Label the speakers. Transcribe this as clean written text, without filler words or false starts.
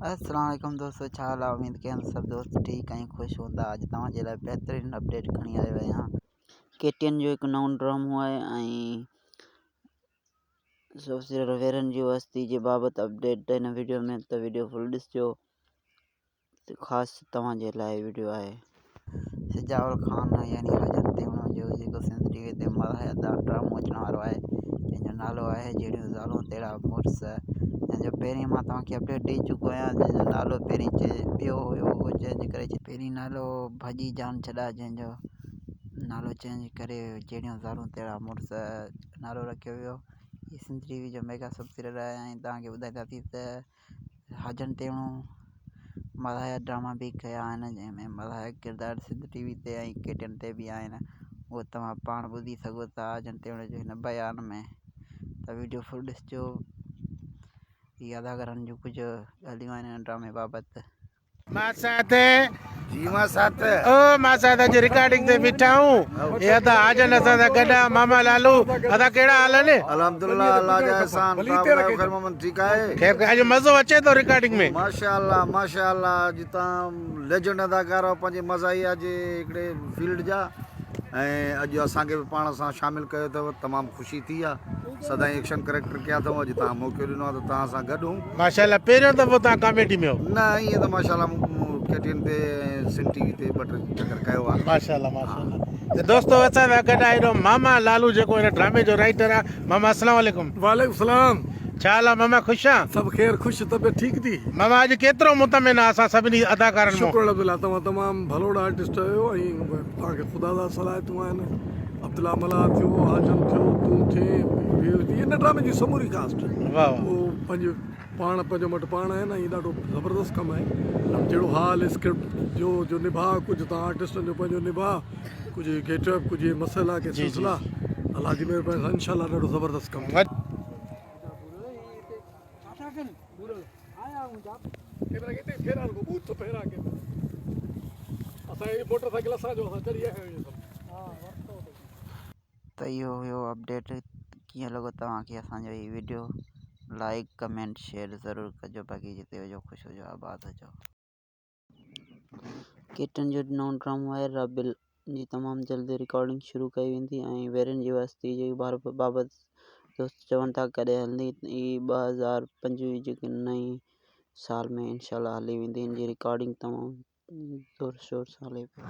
Speaker 1: السلام عليڪم دوستو ڇا حال آهي اميد ڪيان سڀ دوست ٺيڪ ۽ خوش هوندا اڄ توهان جي لاء بهترين اپڊيٽ کڻي آيو آهيان ڪي ٽي اين جو هڪ نئون ڊرامو آهي ۽ سوسيل ويرن جي وستي جي بابت اپڊيٽ هن ويڊيو ۾ ته ويڊيو فل ڏسجو خاص توهان جي لاء وڊيو آهي. سجاول خان يعني حاجن تيوڻو جو جيڪو سنڌ ٽي وي تي مزاحيه ڊرامو اچڻ وارو آهي جنهن جو نالو آهي جهڙيون زالون تهڙا مڙس جنهن جو پهرين مان توهان کي اپڊيٽ ڏئي چڪو آهيان جنهن جو نالو پهرين ٻيو هيو اهو چينج ڪري پهرين نالو ڀڄي جان ڇڏا جنهن جو نالو چينج ڪري جهڙيون زالون تهڙا مڙس نالو رکيو ويو هي سنڌ ٽي وي جو ميگا سب سيريل آهي ۽ توهان کي ٻڌائينداسين ته حاجن تيوڻو مزاحيه ڊراما به ڪيا آهن جنهن ۾ مزاحيه ڪردار سنڌ ٽي وي تي ۽ ڪي ٽي اين تي به آهن اهو توهان پاڻ ٻڌي سگهو ٿا حاجن تيوڻي جي هن بيان ۾ ته ويڊيو فل ڏسجو هي اداڪارن جون ڪجهه ڳالهيون آهن هن ڊرامي بابت.
Speaker 2: ماسات جي ماسات او ماسات اڄ رڪارڊنگ تي بيٺا آهيون هي ادا حاجن اسان سان گڏ آ ماما لالو ادا ڪهڙا حال آهن.
Speaker 3: الحمدلله الله جا احسان توهان ٻڌايو خير محمد ٺيڪ آهي.
Speaker 2: خير اڄ مزو اچي ٿو رڪارڊنگ ۾.
Speaker 3: ماشاءالله ماشاءالله اڄ توهان ليجنڊ اداڪار آهيو پنهنجي مزاحيه جي هڪڙي فيلڊ جا ۽ اڄ اسان کي به پاڻ سان شامل ڪيو اٿو تمام خوشي ٿي آ سدائين ايڪشن ڪريڪٽر ڪيا اٿئون اڄ توهان موقعو ڏنو آ ته توهان سان گڏ هون.
Speaker 2: ماشاءالله پهريون دفعو توهان ڪاميڊي ۾ هو.
Speaker 3: نه ائين ته ماشاءالله مون ڪي ٽي اين تي ۽ سنڌ ٽي وي تي ٻه ٽي چڪر ڪيو آ.
Speaker 2: ماشاءالله ماشاءالله ته دوستو اسان سان گڏ آهي ماما لالو جيڪو هن ڊرامي جو رائيٽر آ ماما السلام عليڪم.
Speaker 4: وعليڪم السلام.
Speaker 2: ڇا حال آ ماما خوش آ.
Speaker 4: سڀ خير خوش طبيعت ٺيڪ ٿي.
Speaker 2: ماما اڄ ڪيترو مطمئن آ اسان سڀني اداڪارن مون.
Speaker 4: شڪر الحمدلله توهان تمام ڀلوڙ آرٽسٽ آهيو ۽ توهان کي خدا داد صلاحيتون آهن. عبدالله ملاح ٿيو، حاجن ٿيو، تون ٿئين، ٻيو ٿي، ان ڊرامي جي سموري ڪاسٽ اهو پنهنجو پاڻ پنهنجو مٽ پاڻ آهن ۽ ڏاڍو زبردست ڪم آهي جهڙو حال اسڪرپٽ جو جو نڀاء ڪجهه تان آرٽسٽن جو پنهنجو نڀاء ڪجهه گيٽ اپ ڪجهه مسئلا ڪي سلسلا الله جي مهرباني سان انشاء الله ڏاڍو زبردست ڪم ٿيندو.
Speaker 1: ته اهو هيو اپڊيٽ ڪيئن لڳو توهان کي اسان جو هي وڊيو لائڪ ڪمينٽ شيئر ضرور ڪجو باقي جتي هجو خوش هجو آباد هجو. ڪيٽن جو نئون ڊرامو آهي رابيل جي تمام جلد رڪارڊنگ شروع ڪئي ويندي ۽ ويرين جي وستي جي بابت دوست چون ٿا ڪڏهن هلندي هي 2025 جي نئين سال ۾ انشاء الله هلي ويندي هن جي رڪارڊنگ تمام زور شور سان هلي پئي.